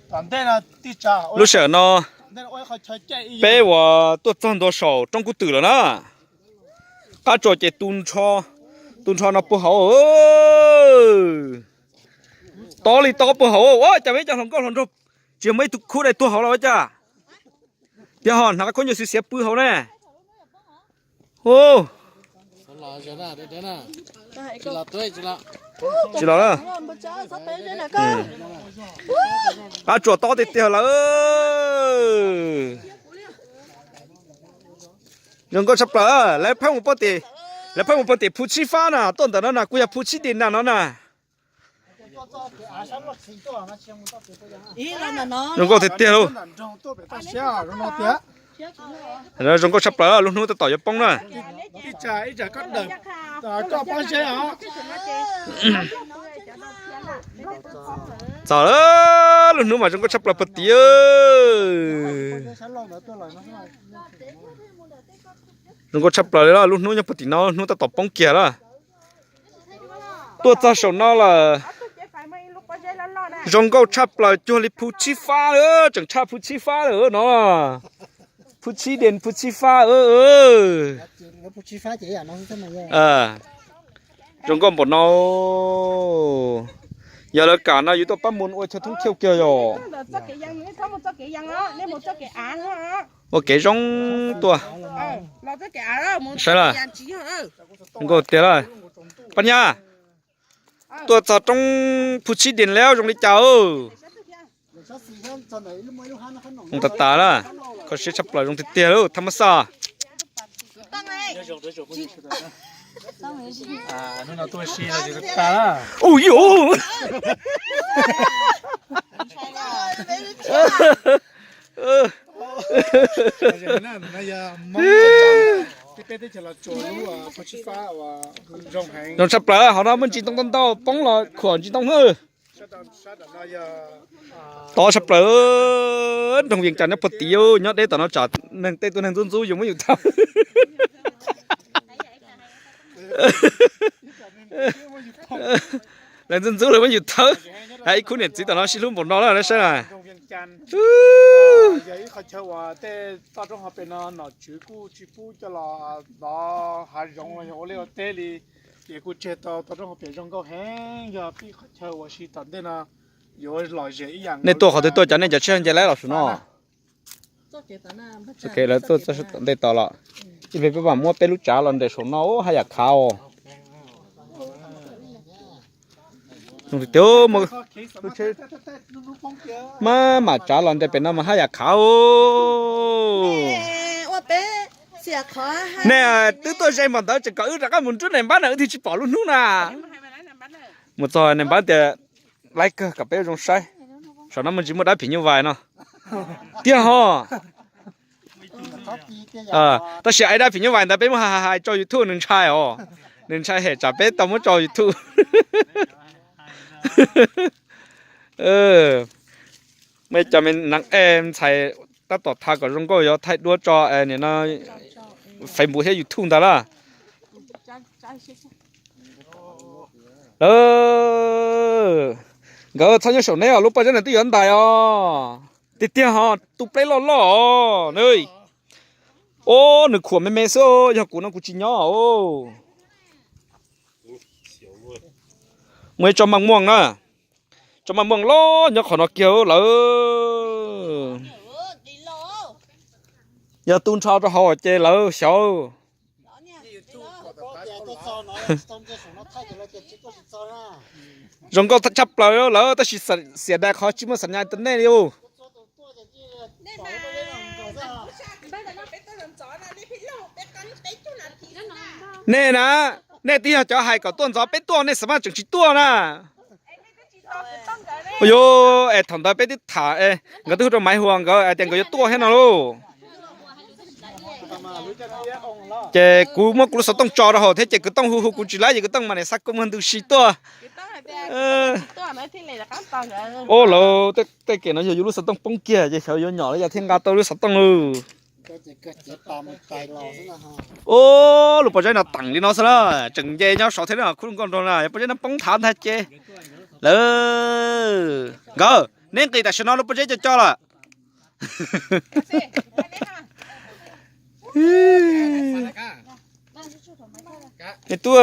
Lub sij hawm no peb uas tuaj txog ntua saum roob kub twm lawm na. Qab tsuas ces tu nrho no puag hauv. Tob li tob puag hauv. Ua cas peb cov hluas nkauj hluas nraug tsis yog muaj ib tug khub dai tuag hauv los ua cas? Tiag ho hnav khaub ncaws xiav xiav pw hauv ne. Tsis los. Qab tsuas tob tiag tiag lawm. Zoo nkauj tshaj plaws. Lawv pheej mus pem, lawv pheej mus pem tim Phu Tshib Fab na, tuaj ntawm no na kuj yog Phu Tshib Dis na no na. Zoo nkauj tiag tiag lauj. Zoo nkauj tshaj plaws, lub hnub tab tom yuav poob na. Txog lub hnub mas zoo nkauj tshaj plaws puag tim. Zoo nkauj tshaj plaws li, lub hnub nyob puag tim no, hnub tab tom poob kiag lawm. Tuaj txog saum no lawm. Zoo nkauj tshaj plaws cuag li Phu Tshib Fab, tseem tshaj Phu Tshib Fab lawm no. Phu Tshib Dis, Phu Tshib Fab. Zoo nkauj npaum no. Yog lawv kam no yus tuaj pab mus ua chaw thoob thiauj kiag yom. Ua kev zoo tuaj. Saib lawm. Zoo nkauj tiag lawm. Pab Nyab, tuaj txog roob Phu Tshib Dis lawm zoo li cas? Zoo tas tas lawm. Kho siab tshaj plaws, zoo tiag tiag lawm, thab mab xaj. Ua yuj. Zoo tshaj plaws, hauv no muaj ntsis ntoo ntau ntau poob los khuam ntsis ntoo hwb. Tob tshaj plaws. Nroog Vias Cas nyob puag tid, nyob deb tom no tsam neeg tej tuaj neeg ntxub ntxub yus muab yus thawb. Lawv ntxub ntxub lawv muab yus thawb. Ib khub niam txiv tom no sib hlub npaum no na, saib na. Yog ib qhov chaw uas tej toj roob hauv pes no nom tswv kuj tsis pub coj los hnov hav zoov los yog ua liaj ua teb li, ces kuj tseg tau toj roob hauv pes zoo nkauj heev, yog ib qhov chaw uas siv tom ntej no yuav lom zem ib yam. Nej tuaj qhov twg tuaj, cov nej cov tshiab nce laib los saum no? Lawv tuaj txog ntej tod los, ib pliag peb mam muab peb lub tsav los nres saum no, haj yam khav os. Mas mam tsav los nres pem no mas haj yam khav os. Nej twb tuaj ze npaum ntawd tseem kom wb rov qab mus nrub niam npab na, wb thiaj tsis pom lub hnub na. Mus txog niam npab tias laib kawg kom peb zoo saib. Saum no muaj ntsis muaj dab phim nyuj vais no. Tiag ho. Tab sis ib dab phim nyuj vais ntawd peb muab hais hais tso YouTube nws ntshai os. Nws ntshai hem tsam peb tau muab tso YouTube. Muaj cov me ntxhais tab tom tha kom zoo nkauj yuav thaij duab tso nim no Facebook thiab YouTube ntag lawm. Nkawd txhob nyob saum neb os, lub pob zeb ntawd twb yuav ntais os. Tiag tiag ho, tus pleb loj loj os. Os, nws khuam me me xwb, yog kuv no kuv tsis nyob os. Muaj ib tsob maj muaj na, tsob maj muaj loj nyob qhov no kiag lawm. Yog tu nrho rau hauv ces lawv xyov. Zoo nkauj tshaj plaws lawm tab sis xiam dais qhov tsis muaj xam nyas internet li os. Nej na, nej twb yog cov hais kom tuaj ntxov peb tuaj, nej xav mas tseem tsis tuaj na. Ua yuav es thaum ntawd peb twb tham, nkawd twb hu rau Maiv Huas nkawd hais tias nkawd yuav tuaj thiab no lauj. Ces kuv muab kuv lub xov tooj tso rau hauv thiab ces kwv tooj hu hu kuv tsis laib ces kwv tooj mas niam xa kuv muag ntws si tuaj. Ua lawm, tej kem no yog yus lub xov tooj poob kiag ces xyov yuav nyom li cas thiaj nqa tau lub xov tooj lawm. Ua lub pob zeb no teem li no xwb na, tseem nce nyob saud thiab na, khub nkauj nraug na, yog pob zeb no poob thav ntag ces lawv nkawd Neb nqis tam sim no lub pob zeb co co lawm. Me tub,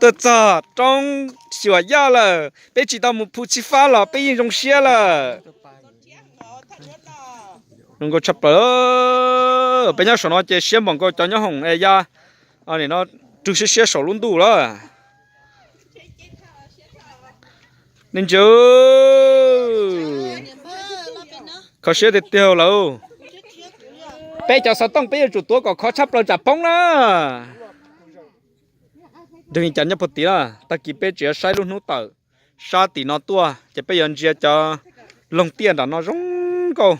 tuaj txog roob Xyuam Yaj lawm, peb tsis tau mus Phu Txhij Fab los peb yeej zoo siab lawm. Zoo nkauj tshaj plaws. Peb nyob saum no ces siab npaum nkaus cov nyob hoom es ya no rwg siab siab saum lub ntuj lawm. Nej ntsia, kho siab tiag tiag lawm. Peb cov xov tooj peb yuav tsum tuav kom khov tshaj plaws tsam poob na. Nrog li cas nyob puag tim na, tag kis peb tseem yuav saib lub hnub tawm sab tim no tuaj ces peb yuav ntsia cov loog tiaj nram no zoo nkauj.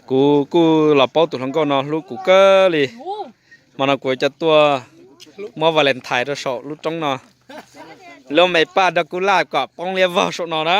Kuv kuj los paub tus hluas nkauj no hlub kuv kawg li. Hmo no kuv coj tuaj muab Valentine rau saum lub roob no. Lub me paj nrog kuv laj kom poob liab vog saum no na.